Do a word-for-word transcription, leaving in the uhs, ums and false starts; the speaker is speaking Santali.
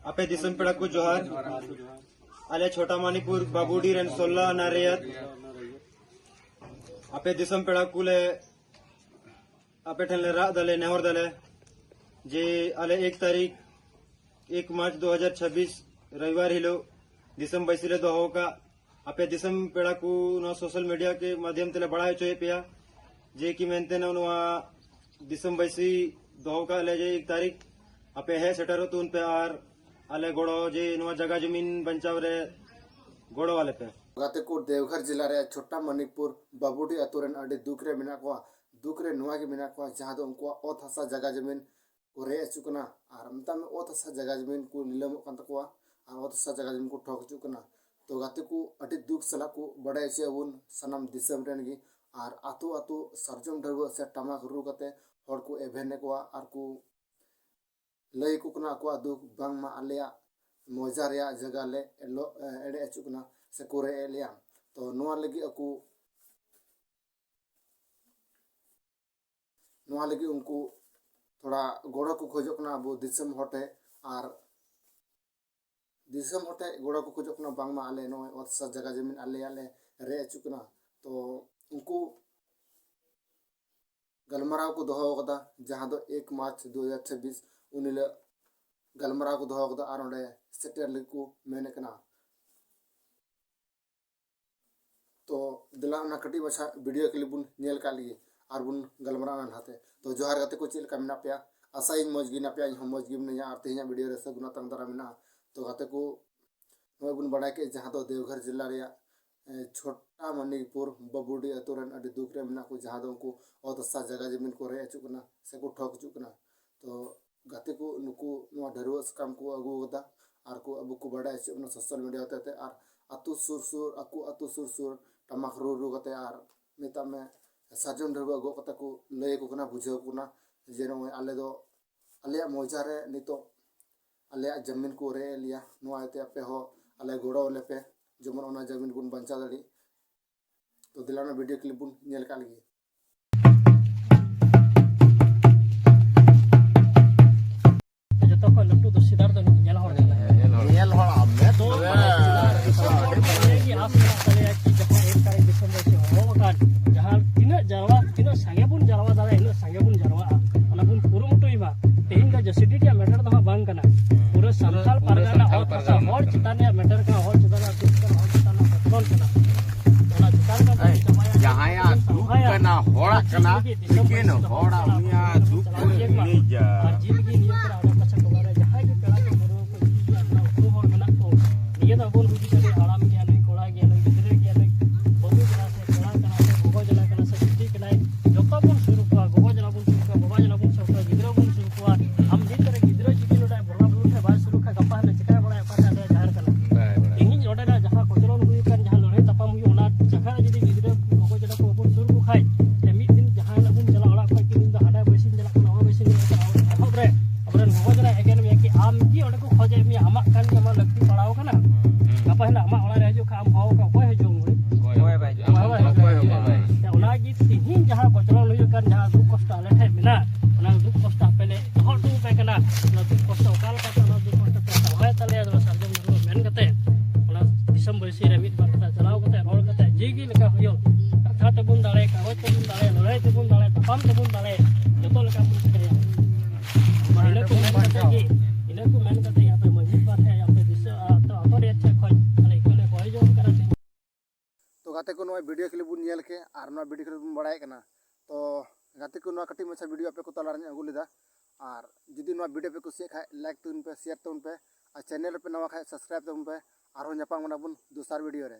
ᱟᱯᱮ ᱫᱤᱥᱚᱢ ᱯᱮᱲᱟ ᱠᱚ ᱡᱚᱦᱟᱨ᱾ ᱟᱞᱮ ᱪᱷᱳᱴᱟ ᱢᱟᱱᱤᱯᱩᱨ ᱵᱟᱵᱩᱰᱤ ᱨᱮᱱ ᱥᱳᱞᱞᱟ ᱟᱱᱟ ᱨᱮᱭᱟᱛ ᱟᱯᱮ ᱫᱤᱥᱚᱢ ᱯᱮᱲᱟ ᱠᱚᱞᱮ ᱟᱯᱮ ᱴᱷᱮᱱ ᱞᱮ ᱨᱟᱜ ᱫᱟᱞᱮ, ᱱᱮᱦᱚᱨ ᱫᱟᱞᱮ ᱡᱮ ᱟᱞᱮ ᱮᱠ ᱛᱟᱹᱨᱤᱠᱷ ᱮᱠ ᱢᱟᱨᱪ ᱫᱩ ᱦᱟᱡᱟᱨ ᱪᱷᱟᱵᱵᱤᱥ ᱨᱚᱵᱤᱵᱟᱨ ᱦᱤᱞᱳᱜ ᱫᱤᱥᱚᱢ ᱵᱟᱹᱭᱥᱤ ᱞᱮ ᱫᱚᱦᱚ ᱟᱠᱟᱫ᱾ ᱟᱯᱮ ᱫᱤᱥᱚᱢ ᱯᱮᱲᱟ ᱠᱚ ᱱᱚᱣᱟ ᱥᱳᱥᱟᱞ ᱢᱤᱰᱤᱭᱟ ᱠᱮ ᱢᱟᱫᱷᱭᱚᱢ ᱛᱮᱞᱮ ᱵᱟᱲᱟᱭ ᱦᱚᱪᱚᱭᱮᱫ ᱯᱮᱭᱟ ᱡᱮ ᱠᱤ ᱢᱮᱱᱛᱮ ᱱᱚᱣᱟ ᱫᱤᱥᱚᱢ ᱵᱟᱹᱭᱥᱤ ᱫᱚᱦᱚ ᱠᱟᱜ ᱞᱮ ᱡᱮ ᱮᱠ ᱛᱟᱹᱨᱤᱠᱷ ᱟᱯᱮ ᱦᱮᱡ ᱥᱮᱴᱮᱨᱚᱜ ᱛᱟᱵᱚᱱ ᱯᱮ ᱟᱨ ᱟᱞᱮ ᱜᱚᱲᱚ ᱡᱮ ᱱᱚᱣᱟ ᱡᱟᱭᱜᱟ ᱡᱚᱢᱤᱱ ᱵᱟᱧᱪᱟᱣ ᱨᱮ ᱜᱚᱲᱚ ᱟᱞᱮ ᱯᱮ᱾ ᱜᱟᱛᱮ ᱠᱚ, ᱫᱮᱣᱜᱷᱚᱨ ᱡᱮᱞᱟ ᱨᱮᱭᱟᱜ ᱪᱷᱳᱴᱟ ᱢᱟᱱᱤᱠᱯᱩᱨ ᱵᱟᱵᱩᱰᱤ ᱟᱛᱳ ᱨᱮᱱ ᱟᱹᱰᱤ ᱫᱩᱠ ᱨᱮ ᱢᱮᱱᱟᱜ ᱠᱚᱣᱟ᱾ ᱫᱩᱠ ᱨᱮ ᱱᱚᱣᱟ ᱜᱮ ᱢᱮᱱᱟᱜ ᱠᱚᱣᱟ, ᱡᱟᱦᱟᱸ ᱫᱚ ᱩᱱᱠᱩᱣᱟᱜ ᱚᱛ ᱦᱟᱥᱟ ᱡᱟᱭᱜᱟ ᱡᱚᱢᱤᱱ ᱠᱚ ᱨᱮᱡ ᱦᱚᱪᱚᱜ ᱠᱟᱱᱟ᱾ ᱟᱨ ᱢᱮᱛᱟᱜ ᱢᱮ, ᱚᱛ ᱦᱟᱥᱟ ᱡᱟᱭᱜᱟ ᱡᱚᱢᱤᱱ ᱠᱚ ᱱᱤᱞᱟᱹᱢᱚᱜ ᱠᱟᱱ ᱛᱟᱠᱚᱣᱟ ᱟᱨ ᱚᱛ ᱦᱟᱥᱟ ᱡᱟᱭᱜᱟ ᱡᱚᱢᱤᱱ ᱠᱚ ᱴᱷᱚᱠ ᱦᱚᱪᱚᱜ ᱠᱟᱱᱟ᱾ ᱛᱚ ᱜᱟᱛᱮ ᱠᱚ, ᱟᱹᱰᱤ ᱫᱩᱠ ᱥᱟᱞᱟᱜ ᱠᱚ ᱵᱟᱰᱟᱭ ᱦᱚᱪᱚᱭᱟᱵᱚᱱ ᱥᱟᱱᱟᱢ ᱫᱤᱥᱚᱢ ᱨᱮᱱ ᱜᱮ᱾ ᱟᱨ ᱟᱛᱳ ᱟᱛᱳ ᱥᱟᱨᱡᱚᱢ ᱰᱷᱟᱹᱨᱣᱟᱹᱜ ᱥᱮ ᱴᱟᱢᱟᱠ ᱨᱩ ᱠᱟᱛᱮ ᱦᱚᱲ ᱠᱚ ᱮᱵᱷᱮᱱᱮᱫ ᱠᱚᱣᱟ ᱟᱨ ᱠᱚ ᱞᱟᱹᱭ ᱟᱠᱚ ᱠᱟᱱᱟ ᱟᱠᱚᱣᱟᱜ ᱫᱩᱠ, ᱵᱟᱝᱢᱟ ᱟᱞᱮᱭᱟᱜ ᱢᱚᱡᱟ ᱨᱮᱭᱟᱜ ᱡᱟᱭᱜᱟ ᱞᱮ ᱮᱞᱚ-, ᱮᱲᱮ ᱦᱚᱪᱚᱜ ᱠᱟᱱᱟ ᱥᱮ ᱠᱚ ᱨᱮᱡ ᱮᱫ ᱞᱮᱭᱟ᱾ ᱛᱚ ᱱᱚᱣᱟ ᱞᱟᱹᱜᱤᱫ ᱟᱠᱚ, ᱱᱚᱣᱟ ᱞᱟᱹᱜᱤᱫ ᱩᱱᱠᱩ ᱛᱷᱚᱲᱟ ᱜᱚᱲᱚ ᱠᱚ ᱠᱷᱚᱡᱚᱜ ᱠᱟᱱᱟ ᱟᱵᱚ ᱫᱤᱥᱚᱢ ᱦᱚᱲ ᱴᱷᱮᱱ᱾ ᱟᱨ ᱫᱤᱥᱚᱢ ᱦᱚᱲ ᱴᱷᱮᱱ ᱜᱚᱲᱚ ᱠᱚ ᱠᱷᱚᱡᱚᱜ ᱠᱟᱱᱟ, ᱵᱟᱝᱢᱟ ᱟᱞᱮ ᱱᱚᱜᱼᱚᱭ ᱚᱛ ᱦᱟᱥᱟ ᱡᱟᱭᱜᱟ ᱡᱚᱢᱤᱱ ᱟᱞᱮᱭᱟᱜ ᱞᱮ ᱨᱮᱡ ᱦᱚᱪᱚᱜ ᱠᱟᱱᱟ᱾ ᱛᱚ ᱩᱱᱠᱩ ᱜᱟᱞᱢᱟᱨᱟᱣ ᱠᱚ ᱫᱚᱦᱚ ᱟᱠᱟᱫᱟ, ᱡᱟᱦᱟᱸ ᱫᱚ ᱮᱠ ᱢᱟᱨᱪ ᱫᱩ ᱦᱟᱡᱟᱨ ᱪᱷᱟᱵᱵᱤᱥ, ᱩᱱ ᱦᱤᱞᱳᱜ ᱜᱟᱞᱢᱟᱨᱟᱣ ᱠᱚ ᱫᱚᱦᱚ ᱟᱠᱟᱫᱟ ᱟᱨ ᱚᱸᱰᱮ ᱥᱮᱴᱮᱨ ᱞᱟᱹᱜᱤᱫ ᱠᱚ ᱢᱮᱱᱮᱫ ᱠᱟᱱᱟ᱾ ᱛᱚ ᱫᱮᱞᱟ ᱚᱱᱟ ᱠᱟᱹᱴᱤᱡ ᱢᱟᱪᱷᱟ ᱵᱷᱤᱰᱤᱭᱳ ᱠᱞᱤᱯ ᱵᱚᱱ ᱧᱮᱞ ᱠᱟᱜ ᱞᱮᱜᱮ ᱟᱨ ᱵᱚᱱ ᱜᱟᱞᱢᱟᱨᱟᱣ ᱱᱟᱦᱟᱛᱮ᱾ ᱛᱚ ᱡᱚᱦᱟᱨ ᱜᱟᱛᱮ ᱠᱚ, ᱪᱮᱫ ᱞᱮᱠᱟ ᱢᱮᱱᱟᱜ ᱯᱮᱭᱟ? ᱟᱥᱟᱭᱟᱹᱧ ᱢᱚᱡᱽ ᱜᱮ ᱢᱮᱱᱟᱜ ᱯᱮᱭᱟ, ᱤᱧ ᱦᱚᱸ ᱢᱚᱡᱽ ᱜᱮ ᱢᱤᱱᱟᱹᱧᱟ᱾ ᱟᱨ ᱛᱮᱦᱮᱧᱟᱜ ᱵᱷᱤᱰᱤᱭᱳ ᱨᱮ ᱥᱟᱹᱜᱩᱱ ᱟᱛᱟᱝ ᱫᱟᱨᱟᱢ ᱢᱮᱱᱟᱜᱼᱟ᱾ ᱛᱚ ᱜᱟᱛᱮ ᱠᱚ, ᱱᱚᱜᱼᱚᱭ ᱵᱚᱱ ᱵᱟᱲᱟᱭ ᱠᱮᱫ ᱡᱟᱦᱟᱸ ᱫᱚ ᱫᱮᱣᱜᱷᱚᱨ ᱡᱮᱞᱟ ᱨᱮᱭᱟᱜ, ᱮ, ᱪᱷᱳᱴᱟ ᱢᱟᱱᱤᱠᱯᱩᱨ ᱵᱟᱵᱩᱰᱤ ᱟᱛᱳ ᱨᱮᱱ ᱟᱹᱰᱤ ᱫᱩᱠ ᱨᱮ ᱢᱮᱱᱟᱜ ᱠᱚ, ᱡᱟᱦᱟᱸ ᱫᱚ ᱩᱱᱠᱩ ᱚᱛ ᱦᱟᱥᱟ ᱡᱟᱭᱜᱟ ᱡᱚᱢᱤᱱ ᱠᱚ ᱨᱮᱡ ᱦᱚᱪᱚᱜ ᱠᱟᱱᱟ ᱥᱮ ᱠᱚ ᱴᱷᱚᱠ ᱦᱚᱪᱚᱜ ᱠᱟᱱᱟ᱾ ᱛᱚ ᱜᱟᱛᱮ ᱠᱚ, ᱱᱩᱠᱩ ᱱᱚᱣᱟ ᱰᱷᱟᱹᱨᱣᱟᱹᱜ ᱥᱟᱠᱟᱢ ᱠᱚ ᱟᱹᱜᱩ ᱠᱟᱫᱟ ᱟᱨ ᱠᱚ ᱟᱵᱚ ᱠᱚ ᱵᱟᱰᱟᱭ ᱦᱚᱪᱚᱭᱮᱫ ᱵᱚᱱᱟ ᱥᱳᱥᱟᱞ ᱢᱤᱰᱤᱭᱟ ᱦᱚᱛᱮᱛᱮ᱾ ᱟᱨ ᱟᱛᱳ ᱥᱩᱨ ᱥᱩᱨ, ᱟᱠᱚ ᱟᱛᱳ ᱥᱩᱨ ᱥᱩᱨ ᱴᱟᱢᱟᱠ ᱨᱩ ᱨᱩ ᱠᱟᱛᱮ ᱟᱨ ᱢᱮᱛᱟᱜ ᱢᱮ ᱥᱟᱨᱡᱚᱢ ᱰᱷᱟᱹᱨᱣᱟᱹᱜ ᱜᱚᱜ ᱠᱟᱛᱮ ᱠᱚ ᱞᱟᱹᱭ ᱟᱠᱚ ᱠᱟᱱᱟ, ᱵᱩᱡᱷᱟᱹᱣ ᱟᱠᱚ ᱠᱟᱱᱟ ᱡᱮ ᱱᱚᱜᱼᱚᱭ ᱟᱞᱮ ᱫᱚ ᱟᱞᱮᱭᱟᱜ ᱢᱚᱡᱟ ᱨᱮ ᱱᱤᱛᱚᱜ ᱟᱞᱮᱭᱟᱜ ᱡᱟᱹᱢᱤᱱ ᱠᱚ ᱨᱮᱡ ᱮᱫ ᱞᱮᱭᱟ, ᱱᱚᱣᱟ ᱤᱭᱟᱹᱛᱮ ᱟᱯᱮ ᱦᱚᱸ ᱟᱞᱮ ᱜᱚᱲᱚ ᱟᱞᱮ ᱯᱮ, ᱡᱮᱢᱚᱱ ᱚᱱᱟ ᱡᱟᱹᱢᱤᱱ ᱵᱚᱱ ᱵᱟᱧᱪᱟᱣ ᱫᱟᱲᱮᱜ᱾ ᱛᱚ ᱫᱮᱞᱟ ᱚᱱᱟ ᱵᱷᱤᱰᱤᱭᱳ ᱠᱞᱤᱯ ᱵᱚᱱ ᱧᱮᱞ ᱠᱟᱜ ᱞᱮᱜᱮ᱾ ᱡᱚᱛᱚ ᱠᱷᱚᱱ ᱞᱟᱹᱴᱩ ᱫᱚ ᱥᱤᱫᱷᱟᱨᱛᱷ ᱫᱚ ᱱᱩᱭ ᱧᱮᱞ ᱦᱚᱲ ᱫᱚ᱾ ᱥᱟᱱᱛᱟᱲ ᱯᱟᱨᱜᱟᱱᱟ ᱚᱛ ᱦᱟᱥᱟ ᱦᱚᱲ ᱪᱮᱛᱟᱱ ᱨᱮᱭᱟᱜ ᱢᱮᱴᱟᱨ ᱠᱟᱱᱟ, ᱦᱚᱲ ᱪᱮᱛᱟᱱ ᱨᱮᱭᱟᱜ ᱫᱩᱠ ᱠᱟᱱᱟ, ᱦᱚᱲ ᱪᱮᱛᱟᱱ ᱨᱮᱭᱟᱜ ᱠᱚᱥᱴᱚ ᱠᱟᱱᱟ᱾ ᱚᱱᱟ ᱪᱮᱛᱟᱱ ᱨᱮ ᱟᱵᱚ ᱪᱟᱵᱟᱭᱟ, ᱡᱟᱦᱟᱸᱭᱟᱜ ᱫᱩᱠ ᱥᱟᱯᱷᱟᱭᱟ᱾ ᱠᱟᱱᱟ, ᱦᱚᱲᱟᱜ ᱠᱟᱱᱟ, ᱫᱤᱥᱚᱢ ᱞᱮᱠᱤᱱ ᱦᱚᱲᱟᱜ ᱩᱱᱤᱭᱟᱜ ᱫᱩᱠ ᱠᱚ ᱤᱭᱟᱹᱭᱟ᱾ ᱟᱨ ᱡᱤᱞ ᱜᱮ ᱱᱤᱭᱟᱹ ᱠᱚᱨᱮ ᱟᱰᱮ ᱯᱟᱥᱮ ᱴᱚᱞᱟ ᱨᱮ ᱡᱟᱦᱟᱸᱭ ᱜᱮ ᱯᱮᱲᱟ ᱠᱚ ᱯᱟᱹᱨᱣᱟᱹ ᱠᱚ ᱦᱤᱡᱩᱜ ᱜᱮᱭᱟ, ᱩᱱᱠᱩ ᱦᱚᱲ ᱢᱮᱱᱟᱜ ᱠᱚ, ᱱᱤᱭᱟᱹ ᱫᱚ ᱟᱵᱚ ᱵᱚᱱ ᱦᱩᱫᱤᱥᱟ ᱡᱮ ᱦᱟᱲᱟᱢ ᱜᱮᱭᱟ ᱱᱩᱭ, ᱠᱚᱲᱟ ᱜᱮᱭᱟ ᱱᱩᱭ, ᱜᱤᱫᱽᱨᱟᱹ ᱜᱮᱭᱟ ᱱᱩᱭ, ᱵᱟᱹᱵᱩ ᱠᱟᱱᱟ ᱥᱮ ᱠᱚᱲᱟ ᱠᱟᱱᱟ ᱥᱮ ᱜᱚᱜᱚ ᱡᱟᱞᱟ ᱠᱟᱱᱟ ᱥᱮ ᱵᱤᱴᱤ ᱠᱟᱱᱟᱭ, ᱡᱚᱛᱚ ᱵᱚᱱ ᱥᱩᱨ ᱠᱚᱣᱟ, ᱜᱚᱜᱚ ᱡᱟᱞᱟ ᱵᱚᱱ ᱥᱩᱨ ᱠᱚᱣᱟ, ᱵᱟᱵᱟ ᱡᱟᱞᱟ ᱵᱚᱱ ᱥᱩᱨ ᱠᱚᱣᱟ, ᱜᱤᱫᱽᱨᱟᱹ ᱵᱚᱱ ᱥᱩᱨ ᱠᱚᱣᱟ᱾ ᱟᱢ ᱫᱤᱱ ᱨᱮ ᱜᱤᱫᱽᱨᱟᱹ ᱡᱩᱫᱤ ᱱᱚᱰᱮ ᱵᱚᱸᱜᱟ ᱵᱩᱨᱩ ᱴᱷᱮᱱ ᱵᱟᱭ ᱥᱩᱨᱩᱜ ᱠᱷᱟᱱ, ᱜᱟᱯᱟ ᱦᱤᱞᱳᱜ ᱪᱤᱠᱟᱹᱭ ᱵᱟᱲᱟᱭᱟ ᱚᱠᱟ ᱴᱷᱮᱱ ᱟᱞᱮᱭᱟᱜ ᱡᱟᱦᱮᱨ ᱠᱟᱱᱟ? ᱛᱮᱦᱮᱧ ᱚᱸᱰᱮᱱᱟᱜ ᱡᱟᱦᱟᱸ ᱠᱚᱪᱞᱚᱱ ᱦᱩᱭ ᱟᱠᱟᱱ, ᱡᱟᱦᱟᱸ ᱞᱟᱹᱲᱦᱟᱹᱭ ᱛᱟᱯᱟᱢ ᱦᱩᱭᱩᱜ, ᱚᱱᱟ ᱡᱟᱭᱜᱟ ᱨᱮ ᱡᱩᱫᱤ ᱜᱤᱫᱽᱨᱟᱹ ᱜᱚᱜᱚ ᱡᱟᱞᱟ ᱠᱚ ᱵᱟᱵᱚᱱ ᱥᱩᱨ ᱠᱚ ᱠᱷᱟᱡ, ᱥᱮ ᱢᱤᱫ ᱫᱤᱱ ᱡᱟᱦᱟᱸ ᱦᱤᱞᱳᱜ ᱵᱚᱱ ᱪᱟᱞᱟᱜᱼᱟ ᱚᱲᱟᱜ ᱠᱷᱚᱡ, ᱛᱤᱱ ᱫᱤᱱ ᱫᱚ ᱦᱟᱸᱰᱮ ᱵᱟᱹᱭᱥᱤᱧ ᱪᱟᱞᱟᱜ ᱠᱟᱱᱟ, ᱱᱚᱣᱟ ᱵᱟᱹᱭᱥᱤᱧ ᱪᱟᱞᱟᱜ ᱠᱟᱱᱟ, ᱮᱦᱚᱵ ᱨᱮ ᱟᱵᱚᱨᱮᱱ ᱜᱚᱜᱚ ᱡᱟᱞᱟ ᱮᱜᱮᱨ ᱢᱮᱭᱟ ᱠᱤ ᱟᱢ ᱜᱮ ᱚᱸᱰᱮ ᱠᱚ ᱠᱷᱚᱡᱮᱫ ᱢᱮᱭᱟ, ᱟᱢᱟᱜ ᱠᱟᱱ ᱜᱮᱭᱟ, ᱟᱢᱟᱜ ᱞᱟᱹᱠᱛᱤ ᱯᱟᱲᱟᱣ ᱠᱟᱱᱟ᱾ ᱜᱟᱯᱟ ᱦᱤᱞᱳᱜ ᱟᱢᱟᱜ ᱚᱲᱟᱜ ᱨᱮ ᱦᱤᱡᱩᱜ ᱠᱷᱟᱡ ᱟᱢ ᱦᱚᱦᱚ ᱠᱟᱜ ᱚᱠᱚᱭ ᱦᱤᱡᱩᱜ ᱟᱢ? ᱚᱠᱚᱭ ᱦᱚᱸ ᱵᱟᱭ ᱦᱤᱡᱩᱜᱼᱟ᱾ ᱚᱠᱚᱭ ᱦᱚᱸ ᱵᱟᱭ ᱦᱤᱡᱩᱜᱼᱟ᱾ ᱚᱱᱟᱜᱮ ᱛᱤᱦᱤᱧ ᱡᱟᱦᱟᱸ ᱠᱚᱪᱞᱚᱱ ᱦᱩᱭᱩᱜ ᱠᱟᱱ, ᱡᱟᱦᱟᱸ ᱫᱩᱠ ᱠᱚᱥᱴᱚ ᱟᱞᱮ ᱴᱷᱮᱡ ᱢᱮᱱᱟᱜ, ᱚᱱᱟ ᱫᱩᱠ ᱠᱚᱥᱴᱚ ᱟᱯᱮ ᱞᱮ ᱫᱚᱦᱚ ᱦᱚᱴᱚ ᱟᱯᱮ ᱠᱟᱱᱟ᱾ ᱚᱱᱟ ᱫᱩᱠ ᱠᱚᱥᱴᱚ ᱚᱠᱟ ᱞᱮᱠᱟᱛᱮ ᱚᱱᱟ ᱫᱩᱠ ᱠᱚᱥᱴᱚ ᱯᱮ ᱥᱟᱶᱟᱭ ᱛᱟᱞᱮᱭᱟ, ᱱᱚᱣᱟ ᱥᱟᱨᱡᱚᱢ ᱰᱟᱹᱨ ᱢᱮᱱ ᱠᱟᱛᱮ, ᱚᱱᱟ ᱫᱤᱥᱚᱢ ᱵᱟᱹᱭᱥᱤ ᱨᱮ ᱢᱤᱫ ᱵᱟᱨ ᱠᱟᱛᱷᱟ ᱪᱟᱞᱟᱣ ᱠᱟᱛᱮ, ᱨᱚᱲ ᱠᱟᱛᱮ, ᱡᱮ ᱜᱮ ᱞᱮᱠᱟ ᱦᱩᱭᱩᱜ, ᱠᱟᱛᱷᱟ ᱛᱮᱵᱚᱱ ᱫᱟᱲᱮ, ᱠᱟᱜᱚᱡᱽ ᱛᱮᱵᱚᱱ ᱫᱟᱲᱮ, ᱞᱟᱹᱲᱦᱟᱹᱭ ᱛᱮᱵᱚᱱ ᱫᱟᱲᱮ, ᱛᱟᱯᱟᱢ ᱛᱮᱵᱚᱱ ᱫᱟᱲᱮ, ᱡᱚᱛᱚ ᱞᱮᱠᱟ ᱵᱚᱱ ᱪᱤᱠᱟᱹᱭᱟ᱾ ᱤᱱᱟᱹ ᱠᱚ ᱢᱮᱱ ᱠᱟᱛᱮ ᱜᱮ, ᱤᱱᱟᱹ ᱠᱚ ᱢᱮᱱ ᱠᱟᱛᱮ ᱜᱮ ᱟᱯᱮ ᱢᱟᱹᱡᱷᱤ ᱵᱟᱵᱟ ᱴᱷᱮᱡ, ᱟᱯᱮ ᱫᱤᱥᱚᱢ, ᱟᱛᱳ, ᱟᱛᱳ ᱨᱮ ᱴᱷᱮᱡ ᱠᱷᱚᱡ ᱟᱞᱮ ᱤᱠᱟᱹ ᱞᱮ ᱠᱚᱭ ᱡᱚᱝ ᱠᱟᱱᱟ᱾ ᱛᱚ ᱜᱟᱛᱮ ᱠᱚ, ᱱᱚᱣᱟ ᱵᱷᱤᱰᱤᱭᱳ ᱠᱷᱟᱹᱞᱤ ᱵᱚᱱ ᱧᱮᱞ ᱠᱮᱫ ᱟᱨ ᱱᱚᱣᱟ ᱵᱷᱤᱰᱤᱭᱳ ᱠᱷᱟᱹᱞᱤ ᱵᱚᱱ ᱵᱟᱲᱟᱭᱮᱫ ᱠᱟᱱᱟ᱾ ᱛᱚ ᱜᱟᱛᱮ ᱠᱚ, ᱱᱚᱣᱟ ᱠᱟᱹᱴᱤᱡ ᱢᱟᱪᱷᱟ ᱵᱷᱤᱰᱤᱭᱳ ᱟᱯᱮ ᱠᱚ ᱛᱟᱞᱟ ᱨᱮᱧ ᱟᱹᱜᱩ ᱞᱮᱫᱟ᱾ ᱟᱨ ᱡᱩᱫᱤ ᱱᱚᱣᱟ ᱵᱷᱤᱰᱤᱭᱳ ᱯᱮ ᱠᱩᱥᱤᱭᱟᱜ ᱠᱷᱟᱡ, ᱞᱟᱭᱤᱠ ᱛᱟᱵᱚᱱ ᱯᱮ, ᱥᱮᱭᱟᱨ ᱛᱟᱵᱚᱱ ᱯᱮ, ᱟᱨ ᱪᱮᱱᱮᱞ ᱨᱮᱯᱮ ᱱᱟᱣᱟ ᱠᱷᱟᱡ ᱥᱟᱵᱥᱠᱨᱟᱭᱤᱵ ᱛᱟᱵᱚᱱ ᱯᱮ᱾ ᱟᱨᱦᱚᱸ ᱧᱟᱯᱟᱢ ᱠᱟᱱᱟ ᱵᱚᱱ ᱫᱚᱥᱟᱨ ᱵᱷᱤᱰᱤᱭᱳ ᱨᱮ᱾